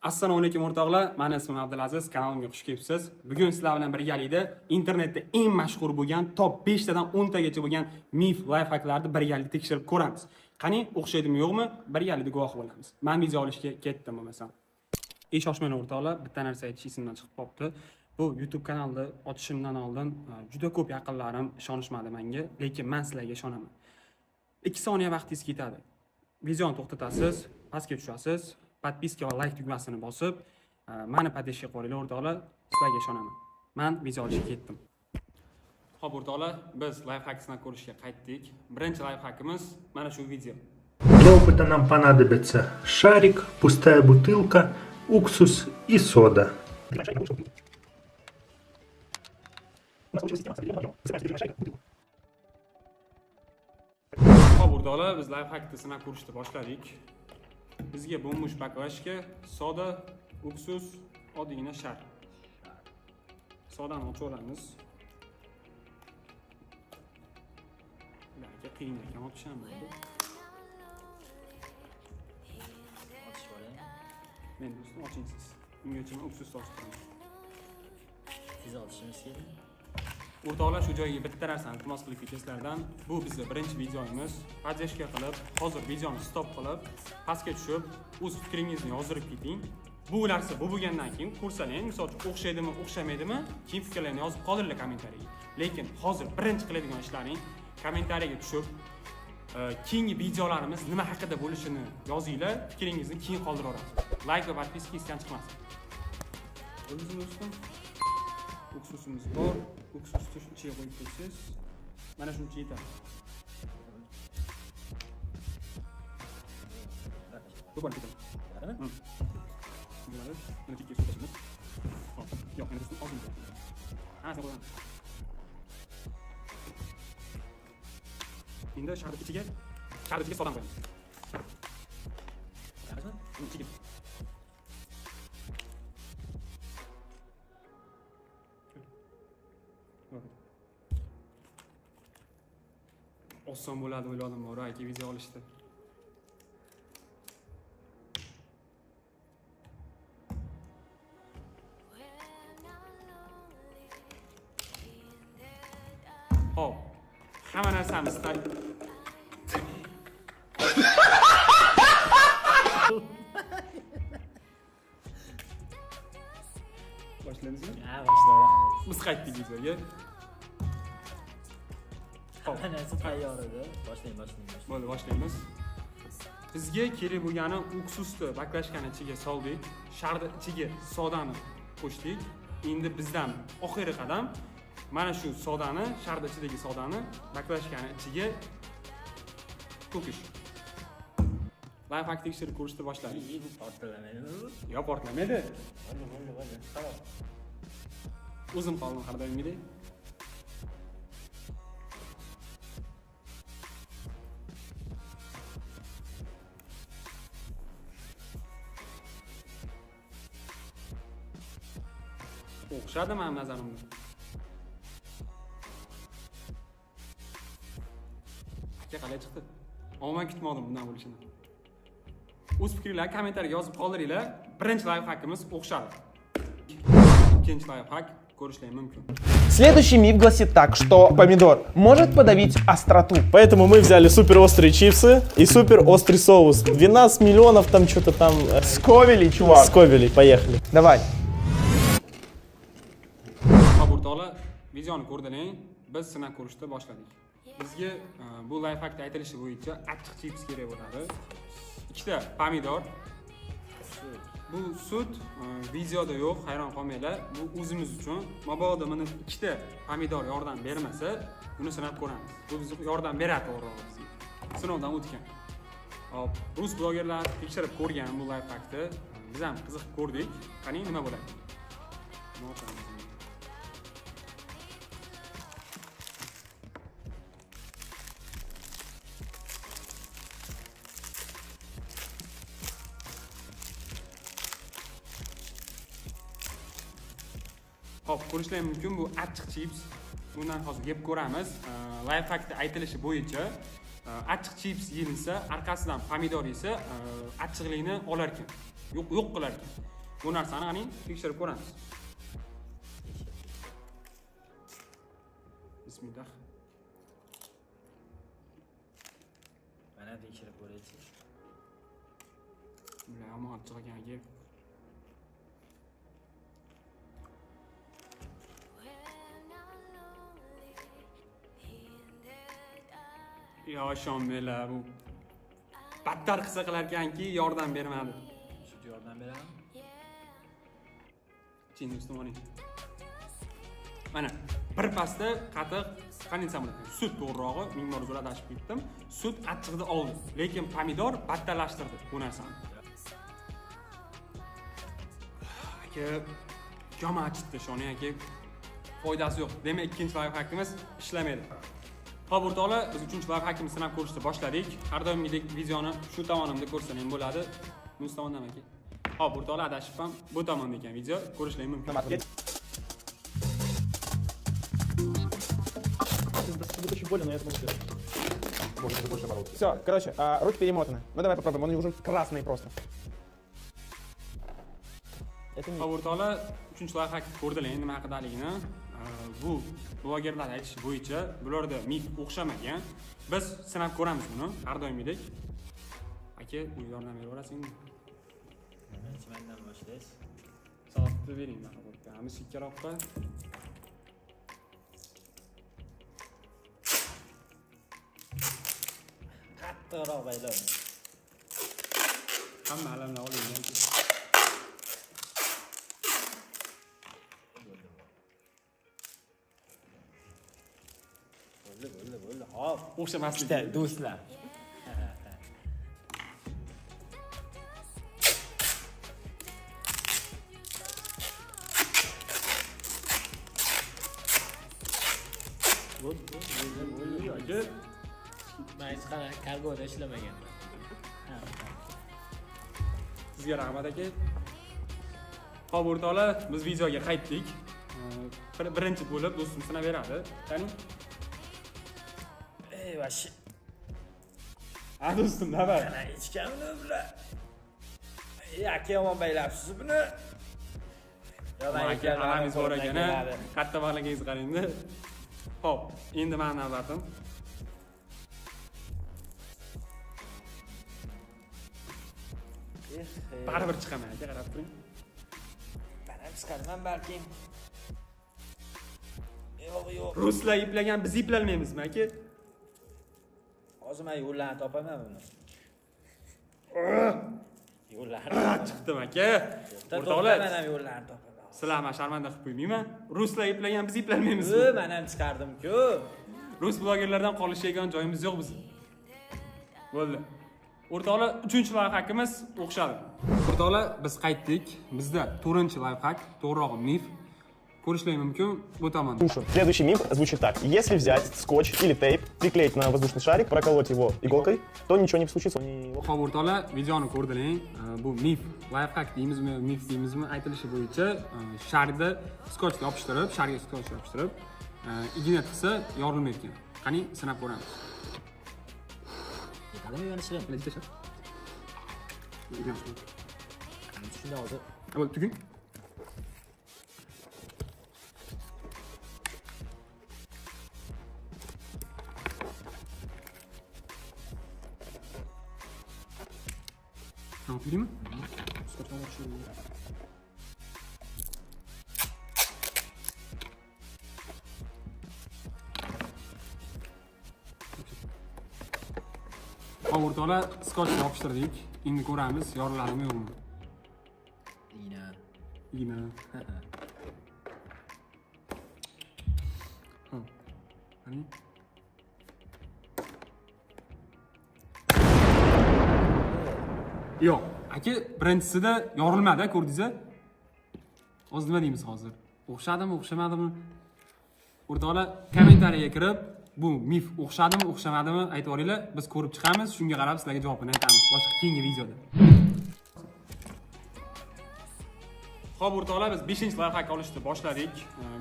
Assalomu alaykum, o'rtoqlar. Mani ismim Abdulaziz, kanalimga xush kelibsiz. Bugun sizlar bilan birgalikda internetda eng mashhur bo'lgan top 5 tadan 10 tagacha bo'lgan mif, lifehacklarni birgalikda tekshirib ko'ramiz. Qani, o'xshaydimi, yo'qmi? Birgalikda guvoh bo'lamiz. Men video olishga ketdim bo'lmasam. Ey, shoshmang, o'rtoqlar, bitta narsa aytish esimdan chiqib qolibdi. Bu YouTube kanalni ochishimdan oldin juda ko'p yaqinlarim ishonishmadi menga, lekin men sizlarga ishonaman. 2 soniya vaqtingiz ketadi. Videoni to'xtatasiz, pastga tushasiz, подписка va like tugmasini bosib, mani поддержка qilinglar, o'rtoqlar, sizlarga ishonaman. Men video olishga ketdim. Xo'p, o'rtoqlar, biz lifehack sinab ko'rishga qaytdik. Birinchi lifehackimiz mana shu video. Для опыта нам понадобится шарик, пустая бутылка, уксус и сода. Xo'p, o'rtoqlar, biz lifehackni sinab ko'rishni boshladik. Bizga bo'lmish баклажка, soda, уксус, oddiygina shar. Sodani ochib olamiz. Ularga qiyin ekan ochish ham bo'ldi. Ochish boring. Men do'stim, oching siz. Ungacha men уксус ni ochib turaman. Tez ochishimiz kerak. O'rtoqlar, shu joyga bitta narsani iltimos qilib ketay sizlardan. Bu bizni birinchi videomiz. Поддержка qilib, hozir videoni stop qilib, pastga tushib, o'z fikringizni yozdirib keting. Bu narsa bu bo'lgandan keyin ko'rsalang, misol uchun, o'xshaydimi, o'xshamaydimi, keyin fikrlarni yozib qoldiringlar kommentariyaga. Lekin hozir birinchi qiladigan ishlaring kommentariyaga tushib, keyingi videolarimiz nima haqida bo'lishini yozinglar, fikringizni keyin qoldiraverasiz. Like va подписка esdan chiqmasin. Bo'ldimi, do'stim? Уксус imiz bor. Уксус ni shu ichiga qo'yib qo'ysangiz, mana shuncha yetadi. Ko'p bo'lib ketadi. Bo'ladimi? Bo'ladi. Buni chekkaga suv tashlaymiz. Hop, yo'q, endi do'stim, ozgina. Hammasini qo'yamiz. Endi sharni ichiga sodani qo'yamiz. Qo'yamizmi? Uni ichiga. Bo'ladi. Oson bo'ladi o'yladim bor, aka, video olishda. Xo'p, hamma narsamiz Boshlaymizmi? Ha, boshlayveramiz. Biz qaytdik videoga. Xo'p. Hamma narsa tayyor edi. Boshlang, boshlang, boshlang. Bo'ldi, boshlaymiz. Bizga kerak bo'lgani уксус ni баклажка ni ichiga soldik, sharni ichiga sodani qo'shdik. Endi bizdan oxirgi qadam mana shu sodani, sharni ichidagi sodani баклажка ni ichiga to'kish. Lifehack tekshirib ko'rishni boshladik. Iyi, bu portlamaydimi bu? Yo, portlamaydi. Bo'ldi, bo'ldi, bo'ldi. Tamom. O'zim qoldim har doimgidek. O'xshadi mani nazarimda. Aka, qalay chiqdi? Umuman kutmadim bundan bo'lishini. O'z fikringlarni kommentariyaga yozib qoldiringlar. Birinchi lifehackimiz o'xshadi. Ikkinchi lifehack ko'rishlar mumkin. Следующий миф гласит так, что помидор может подавить остроту. Поэтому мы взяли супер острые чипсы и супер острый соус. 12 миллионов там что-то там Сковели, чувак. Сковели. Поехали. Давай. Xo'p, o'rtoqlar, videoni ko'rdiling. Biz sinab ko'rishni boshladik. Bizga bu lifehackda aytilishi bo'yicha achchiq chips kerak bo'ladi. Ikkita pomidor. Bu sut videoda yo'q, hayron qolmanglar. Bu o'zimiz uchun. Mabodo buni ikkita pomidor yordam bermasa, buni sinab ko'ramiz. Bu bizga yordam beradi to'g'rirog'i bizga. Sinovdan o'tgan. Hop, rus blogerlar tekshirib ko'rgan bu lifehackni. Biz ham qiziqib ko'rdik. Qani, nima bo'ladi? Nima ochamiz endi? Xo'p, ko'rishlar mumkin, bu achchiq chips. Bundan hozir yeb ko'ramiz. Lifehackda aytilishi bo'yicha achchiq chips yeyilsa, orqasidan pomidor yesa, achchiqlikni olar ekan. Yo'q, yo'q qilar ekan. Bu narsani qani tekshirib ko'ramiz. Bismillah. Mana tekshirib ko'raychi. Bular yomon achchiq ekan aka. Yo, ishonmanglar, bu battar qilsa qilar ekanki, yordam bermadi. Sut yordam beradimi? Chin do'stim oling. Mana bir pasda qatiq, qanday desam bo'ladi? Sut to'g'rirog'i, ming bor uzr adashib ketdim. Sut achchiqni oldi, lekin pomidor battarlashtirdi bu narsani. Aka, yomon achitdi, ishoning aka. Foydasi yo'q. Demak, ikkinchi lifehackimiz ishlamaydi. Xo'p, o'rtoqlar, biz uchinchi lifehackimizni sinab ko'rishni boshladik. Har doimgidek videoni shu tomonimda ko'rsangiz ham bo'ladi. Bu tomondan aka. Xo'p, o'rtoqlar, adashibman. Bu tomonda ekan video, ko'rishlaring mumkin. Будет очень больно, но я смогу сделать. Можно больше бороться. Все, короче, руки перемотаны. Ну давай попробуем, он уже красный просто. Это миф. Xo'p, o'rtoqlar, uchinchi lifehack ko'rdilar endi nima haqidaligini. Bu blogerlar aytishi bo'yicha bularda mif o'xshamagan. Biz sinab ko'ramiz buni har doimgidek. Aka, bu yordam beraverasizmi? Birinchi mandan boshlaysiz. Soatni bering mana bu yerga. Chekkaroqqa. Qattiqroq baylab. Hamma alamlar olingan. Bo'ldi, bo'ldi, bo'ldi. Hop. O'xshamasligi. Ikkita do'stlar. Bo'ldi, bo'ldi, bo'ldi. Aka, Men hech qanaqa kargoda ishlamaganman. sizga rahmat aka. Xo'p, o'rtoqlar, biz videoga qaytdik. Birinchi bo'lib do'stim sinab beradi. Qani? Ey, vashi. Ha, do'stim, nima? Qana ichganmi bular? Ey, aka yomon baylabsiz buni. Yo, man Aka, ekanman, alamingiz bor qo'limdan ekan, a? keladi. Katta barligingiz qarang-da. Xo'p, endi meni navbatim. Eh, eh. Baribir chiqaman aka, qarab turing. Men ham chiqarman balkim. Yo'q, yo'q. Ruslar iplagan, biz iplalmaymizmi aka? Hozir men yo'llarni topaman buni. Yo'llarni. Chiqdim aka. To'xta, O'rtoqlar, men ham yo'llarni topaman. Sizlar man sharmanda qilib qo'ymayman. Ruslar iplagan, biz iplalmaymizmi? Ö, men ham chiqardim-ku. Rus blogerlardan qolishadigan joyimiz yo'q bizning. Bo'ldi. O'rtoqlar, uchinchi lifehackimiz o'xshadi. O'rtoqlar, biz qaytdik. Bizda to'rtinchi lifehack, to'g'rirog'i mif. Ko'rishlar mumkin bu tomonda. Слушаю. Следующий миф звучит так. Если взять скотч или тейп, приклеить на воздушный шарик, проколоть его иголкой, то ничего не случится. Он не Xo'p, o'rtoqlar, videoni ko'rdilar. Bu mif, lifehack deymizmi, mif deymizmi, aytilishi bo'yicha sharni skotchga yopishtirib, sharga skotch yopishtirib, igna tiqsa yorilmaydi ekan. Qani, sinab ko'ramiz. Yetadimi yonishim? Bitta shar. Igna tiqib. Shunda hozir Bo'ldi, tugun. Tamam, yürüyeyim mi? Skotchdan yopishtirib. Hop, o'rtoqlar, skotchni yopishtirdik. Endi ko'ramiz, yoriladimi yo'qmi. Igna. Igna. Hop. Qani? Yo'q, aka, birinchisida yorilmadi, ko'rdingiz-a? Hozir nima deymiz hozir? O'xshadimi, o'xshamadimi? O'rtoqlar, kommentariyaga kirib, bu mif o'xshadimi, o'xshamadimi aytib yuboringlar, biz ko'rib chiqamiz, shunga qarab sizlarga javobini aytamiz boshqa keyingi videoda. Xo'p, o'rtoqlar, biz 5-lifehack olishni boshladik.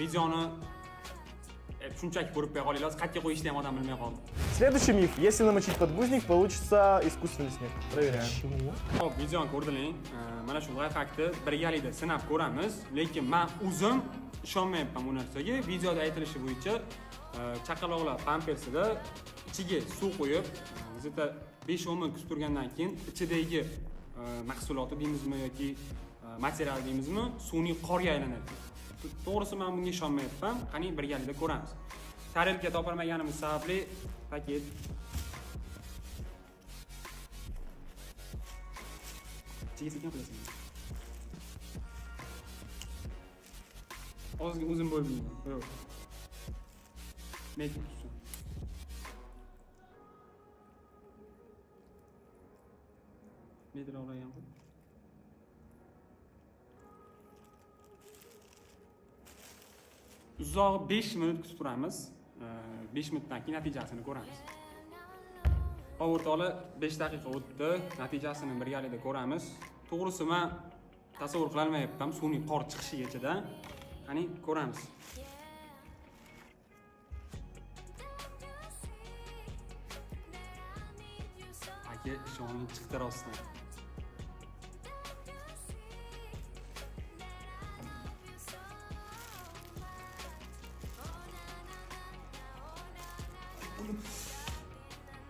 Videoni shunchaki ko'rib qo'ya qolinglar, qayerga qo'yishni ham odam bilmay qoldi. Следующий миф. Если намочить подгузник, получится искусственный снег. Проверяем. Xo'p, videoni ko'rdiling. Mana shu lifehackni birgalikda sinab ko'ramiz, lekin men o'zim ishonmayapman bu narsaga. Videoda aytilishi bo'yicha chaqaloqlar pampersida ichiga suv qo'yib, где-то 5-10 minut kutib turgandan keyin ichidagi mahsuloti deymizmi yoki material deymizmi, sun'iy qorga aylanadi. To'g'risi men bunga ishonmayapman. Qani birgalikda ko'ramiz. Tarelka topolmaganimiz sababli paket. Ichiga sekin qo'yasan. Ozgina uzun bo'lib bilmayman. Yo'q. Metr tutsin. Metr olgan qo'y. Uzog'i 5 minut kutib turamiz. 5 minutdan keyin natijasini ko'ramiz. Hop, o'rtoqlar, 5 daqiqa o'tdi. Natijasini birgalikda ko'ramiz. To'g'risi men tasavvur qila olmayapman sun'iy qor chiqishigacha-da. Qani ko'ramiz. Aka, ishoning chiqdi rostdan.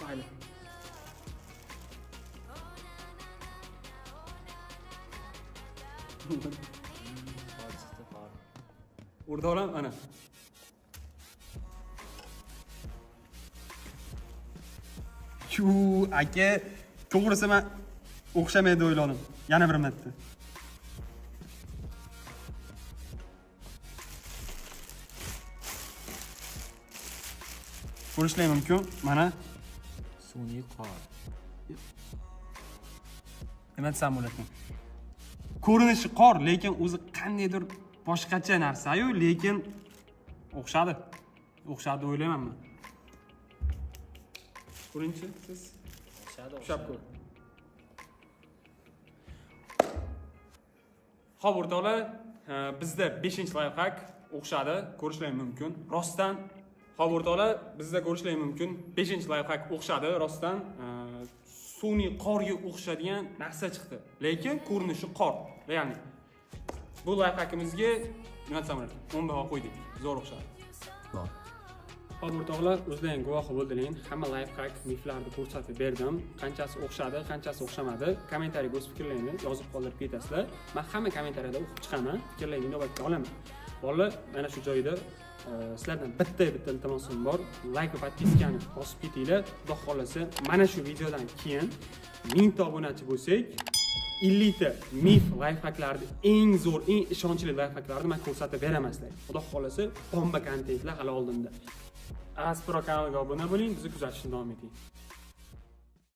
Mayli. Qor chiqdi, qor. O'rtoqlar, mana. Shu aka, to'g'risi men o'xshamaydi o'yladim. Yana bir marta. Ko'rishlar mumkin. Mana Sun'iy qor. Nima desam bo'ladi? Ko'rinishi qor, lekin o'zi qandaydir boshqacha narsa-yu, lekin o'xshadi. O'xshadi deb o'ylayman men. Ko'ringchi siz? O'xshadi, Ushlab ko'r. Xo'p, o'rtoqlar, bizda 5-lifehack o'xshadi, ko'rishlar mumkin. Rostdan, xo'p, o'rtoqlar, bizda ko'rishlar mumkin. 5-lifehack o'xshadi, rostdan, sun'iy qorga o'xshadigan narsa chiqdi. Lekin ko'rinishi qor, ya'ni bu lifehackimizga nima desam bo'ladi? 10 baho qo'ydik. Zo'r o'xshadi. Xo'p, o'rtoqlar, o'zlaring guvohi bo'ldiling. Hamma lifehack miflarni ko'rsatib berdim. Qanchasi o'xshadi, qanchasi o'xshamadi. Kommentariyaga o'z fikrlaringni yozib qoldirib ketasizlar. Men hamma kommentariyada o'qib chiqaman, fikrlaringni inobatga olaman. Bolalar, mana shu joyda sizlardan bitta-bitta iltimosim bor. Like va подписка ni bosib ketinglar. Xudo xolasa, mana shu videodan keyin 1000 ta obunachi bo'lsak, 50 ta mif lifehacklarni, eng zo'r, eng ishonchli lifehacklarni men ko'rsatib beraman sizlarga. Xudo xolasa, bomba kontentlar hali oldinda. Aspro kanaliga obuna bo'ling, bizni kuzatishni davom eting.